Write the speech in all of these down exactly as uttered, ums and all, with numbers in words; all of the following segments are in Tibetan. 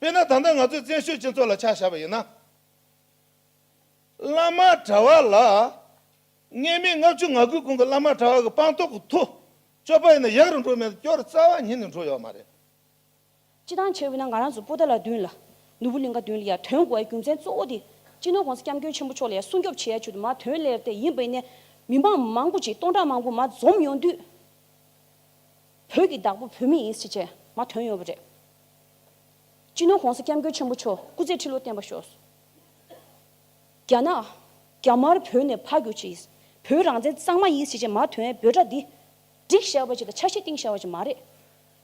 དཔེར་ན་ད་ལྟ་ང་ཚོས་བཙན་བྱོལ་སྤྱི་ཚོགས་ལ་ཆ་བཞག་པ་ཡིན་ན། བླ་མ་གྲྭ་བ་ལ་སྔོན་མའི་ལྔ་བཅུ་ང་དགུའི་གོང་གི་བླ་མ་གྲྭ་བ་གི་སྤངས་རྟོགས་ཀྱི་མཐུ་སྤྱོད་པ་ཡིན་ན་ཡག་རུ་འགྲོ་མེད། སྐྱོར་རྩ་བ་ཉིད་ནས་འགྲོ་ཡོད་མ་རེད། སྤྱི་བཏང་བྱས་པ་ཡིན་ན་ང་རང་ཚོ་པོ་ཏཱ་ལ་མདུན་ལ་ནོར་བུ་གླིང་ག་མདུན་ལ་ཡ་དོན་གོ་བའི་རྒྱུ་མཚན་གཙོ་བོ་དེ་སྤྱི་ནོར་༸གོང་ས་༸སྐྱབས་མགོན་ཆེན་པོ་མཆོག་ལ་ཡ་སྲུང་སྐྱོབ་བྱེད་ཡ་ཆེད་དུ་མར་ཐོན་སླེབས་ཏེ་ཡིན་པ་ཡིན་ནའི་མི་མང་མང་པོ་ཅིག་སྟོང་ཕྲག་མང་པོ་མར་འཛོམས་ཡོང་དུས། བོད་ཀྱི་བདག་པོ་བོད་མི་ཡིན་ཟེར་བྱས་མར་ཐོན་ཡོད་པ་རེད། སྤྱི་ནོར་༸གོང་ས་༸སྐྱབས་མགོན་ཆེན་པོ་མཆོག་སྐུ་ཚེ་ཁྲི་ལོ་བརྟན་པར་ཤོག། རྒྱ་ནག་རྒྱ་དམར་བོད་ནས་ཕར་རྒྱུག་ཅིག། བོད་རང་བཙན་གཙང་མ་ཡིན་ཟེར་བྱས་མར་ཐོན་ཡའི་འབོད་སྒྲ་འདི་སྒྲིག་བཞག་པ་ཅིག་དང་འཆར་གཞི་བཏིང་བཞག་པ་ཅིག་མ་རེད།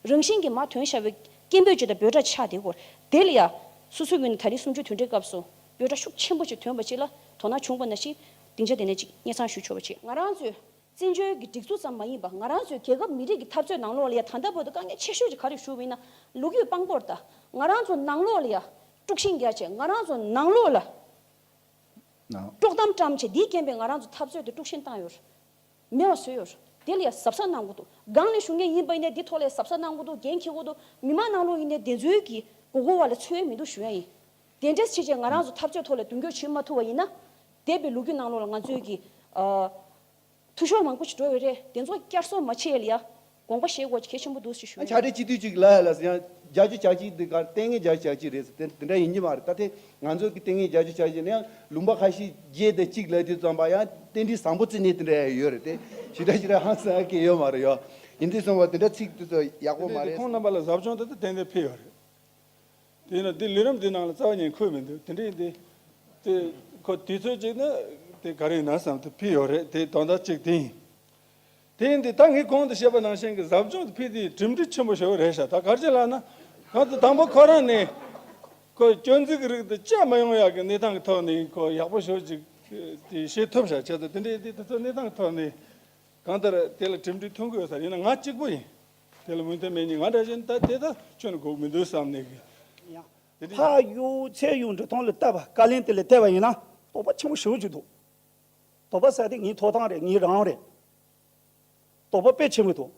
རང་བཞིན་གྱིས་མར་ཐོན་བཞག་པའི་སྐད་འབོད་ཅིག་དང་འབོད་སྒྲ་ཆགས་བསྡད་ཡོད། དེ་ལ་ཡ་སོ་སོའི་ངོས་ནས་ད་རེས་གསུམ་བཅུའི་དུས་དྲན་སྐབས་སུ་འབོད་སྒྲ་ཤུགས་ཆེན་པོ་ཞིག་ཐོན་པ་ཅིག་ལ་དོ་སྣང་བྱུང་བ་ནང་བཞིན་སྡིངས་ཆ་དེ་ནས་ཅིག་སྙན་སེང་ཞུ་ཆོག་པ་བྱེད། ང་རང་ཚོའི་བཙན་བྱོལ་གྱི་སྒྲིག་འཛུགས་ཙམ་མ་ཡིན་པ། ང་རང་ཚོའི་རྒྱལ་ཁབ་མི་རིགས་ཀྱི་འཐབ་རྩོད་ནང་ལོགས་ལ་ཡ་ད་ལྟ་བར་དུ་དཀའ་ངལ་ཆེ་ཤོས་ཅིག་ག་རེ་ཞུ་བ་ཡིན་ན། ལོ་རྒྱུས་དཔང་པོར་ལྟ། ང་རང་ཚོ་ནང་ལོགས་ལ་ཡ་དཀྲུག་ཤིང་རྒྱག་བྱས། ང་རང་ཚོ་ནང་ལོགས་ལ་ནང་དཀྲོག་གཏམ་བཀྲམ་བྱས། འདིའི་རྐྱེན་པས་ང་རང་ཚོ་འཐབ་རྩོད་དེ་དཀྲུག་ཤིང་བཏང་ཡོད་རེད། མེད་པ་བཟོས་ཡོད་རེད། དེ་ལ་ཡ་གཟབ་གཟབ་གནང་དགོས་འདུག། སྒང་ནས་ཞུ་མཁན་ཡིན་པ་ཡིན་ནའི་འདི་ཐོག་ལ་ཡ་གཟབ་གཟབ་གནང་དགོས་འདུག། འགན་འཁྱེར་དགོས་འདུག། མི་མང་ནང་ལོགས་ཡིན་ནའི་བདེན་འཚོལ་གྱི་མགོ་སྐོར་བ་ལ་འཚོལ་ཡ་མི་འདུག་ཞུ་ཡ་ཡིན། དེ་འདྲ་བྱས་བྱས་ང་རང་ཚོ་འཐབ་རྩོད་ཐོག་ལ་མདུན་སྐྱོད་བྱེད་མ་ཐུབ་པ་ཡིན་ན། འདས་པའི་ལོ་རྒྱུས་ནང་ལོགས་ལ་ང་ཚོའི་གི་ཨ། འཐུས་ཤོར་མང་པོ་ཞིག་འགྲོ་ཡོད་རེད། དེ་ཚོ་བསྐྱར་གསོ་མ་བྱས་ལ་ཡ་དགོངས་པ་བཞེས་དགོས་གལ་ཆེན་པོ་འདུག་ཞེས་ཞུ། ཕྱག་སྦྲེལ་སྤྱི་འཐུས་གཅིག་ལ་ཡ་ལ་ཡང་བརྒྱད་ཅུ་གྱ་གཅིག་འདི་གར་ལྟས་ངན་བརྒྱད་ཅུ་གྱ་གཅིག་རེད་ཟེར། དེ་དེ་འདྲ་ཡིན་གྱི་མ་རེད། ད་དེ་ང་ཚོ་གི་ལྟས་ངན་བརྒྱད་ཅུ་གྱ་གཅིག་ནས་ཡང་ལུང་པ་ཁ་ཤས་བརྒྱད་དང་གཅིག་ལ་དུས་ཙམ་པ་ཡང་རྟེན་འབྲེལ་བཟང་པོ་བརྩི་ནས་དེ་འདྲ་ཡང་ཡོད་རེད། དེ་ཞེ་དྲག་ཞེ་དྲག་ཧང་སང་གི་ཡོད་མ་རེད། ཡོད་ཡིན་དུས་ཙམ་པ་དེ་འདྲ་ཚིག་དེ་ཚོ་ཡག་པོ་མ་རེད། ཁོང་རྣམ་པ་ལ་ཟབ་སྦྱོང་དེ་ད་ཏན་ཏན་ཕུལ་ཡོད་རེད། དེས་ན་འདི་ལས་རིམ་འདི་ནང་ལ་རྩ་བ་ཉིད་འཁོད་མི་འདུག། དེ་འདྲའི་འདི་དེ་ཁོ་དུས་ཚོད་ཅིག་ན་དེ་ག་རེ་ཡིན་ན་བསམ་དུ་ཕུལ་ཡོད་རེད། དེ་དོན་དག་གཅིག་དེ་ཡིན། དེ་ཡིན་དུས་ད་ངས་གོང་དུ་བཤད་པ་ནང་བཞིན་གྱི་ཟབ་སྦྱོང་དེ་ཕུལ་དུས་གྲུབ་འབྲས་ཆེན་པོ་ཞེ་པོ་རེད་ཤག། ད་ག་རེ་ལབ་ན་གང་དུ་དང་པོ་ཁོ་རང་ནས་ཁོ་སྐྱོན་འཛུགས་ཀྱི་རིགས་དེ་བཅའ་མ་ཡོང་ཡག་གི་གནས་སྟངས་ཀྱི་ཐོག་ནས་ཁོ་ཡག་པོ་ཞེ་པོ་ཅིག་དེ་བྱེད་ཐུབ་ཤག། བྱས་ཙང་དེ་འདྲའི་དེ་དེ་ཚོ་གནས་སྟངས་ཀྱི་ཐོག་ནས། གང་ལྟར་དེ་ལ་གྲུབ་འབྲས་ཐོན་གྱི་ཡོད་ས་ཡིན་ན་ང་གཅིག་པུ་ཡིན། དེ་ལ་མོས་མཐུན་མེད་ཉིན་ང་འདྲ་བཞིན་ད་དེ་ད་ཁྱོན་ནས་དགོས་མི་འདུག་བསམ་ནས་གི། ཡང་དེ་འདྲ་ཕར་གཡུག་ཚུར་གཡུག་འགྲོ་སྟངས་ལ་བལྟས་པ། བཀའ་ལན་དེ་ལ་བལྟས་པ་ཡིན་ན་དོགས་པ་ཆེན་པོ་ཞེ་པོ་ཅིག་འདུག། དོགས་པ་ཟེར་དེ་ངའི་ཐོབ་ཐང་རེད། ངའི་རང་དབང་རེད། དོགས་པ་དཔེ་ཆེན་པོ་འདུག།